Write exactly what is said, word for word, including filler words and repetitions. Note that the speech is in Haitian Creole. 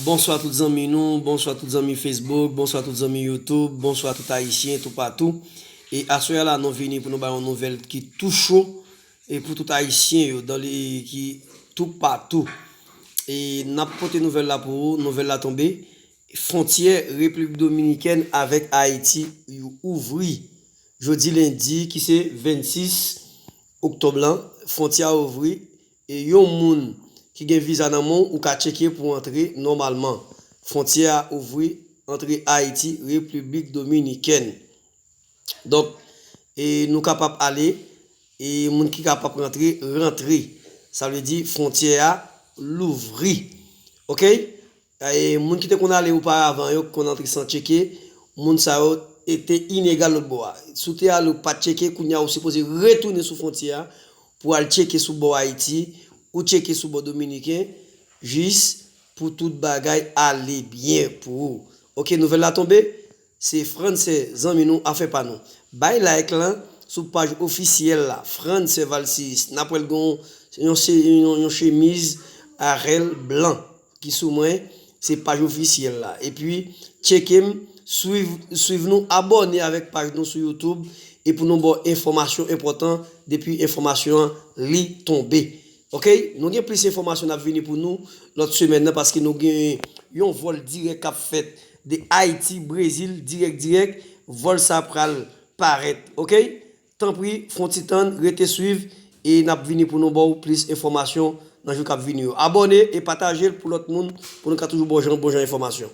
Bonswa tout zanmi nou, bonswa tout zanmi Facebook, bonswa tout zanmi YouTube, bonswa tout Ayisyen toupatou. E aswè a la, nou vini pou nou bay yon nouvèl ki tou cho e pou tout Ayisyen yo dan li ki toupatou. E n ap pote nouvèl la pou ou, nouvèl la tonbe. Fwontyè Repiblik Dominikèn avèk Ayiti yo ouvri jodi lendi ki se vennsis oktòb lan, fwontyè a ouvri e yon moun ki gen viza nan men w, ou ka tcheke pou w antre nòmalman. Fwontyè a ouvri antre Ayiti, Repiblik Dominikèn. Donk, e nou kapab ale, e moun ki kapab rantre, rantre. Sa vle di fwontyè a louvri. Oke? E moun ki te konn ale oparavan yo, ki konn antre san tcheke, moun sa yo te inegal lòt bò a. Si w te ale ou pa t tcheke, kounye a ou sipoze retounen sou fwontyè a pou al tcheke sou bò Ayiti, ou tcheke sou bò Dominiken, jis pou tout bagay ale byen pou ou. Oke, nouvèl la tonbe, se Fransè, zanmi nou, afè pa nou. Bay like lan sou paj ofisyèl la, Fransè Valsiris. N ap wè l gen yon, yon, se- yon, yon chemiz a rèl blan ki sou mwen, se paj ofisyèl la. Epi, tcheke m, swiv, swiv nou, abòne avèk paj nou sou YouTube, e pou nou ba w enfòmasyon enpòtan depi enfòmasyon an li tonbe. Oke? Nou gen plis enfòmasyon n ap vini pou nou lòt semèn nan, paske nou gen yon vòl dirèk k ap fèt de Ayiti, Brezil, dirèk, dirèk. Vòl sa pral parèt. Oke? Tanpri, fè yon ti tann, rete swiv, e n ap vini pou nou ba w plis enfòmasyon nan jou k ap vini yo. Abòne e pataje l pou lòt moun, pou nou ka toujou ba w jan, bon jan enfòmasyon.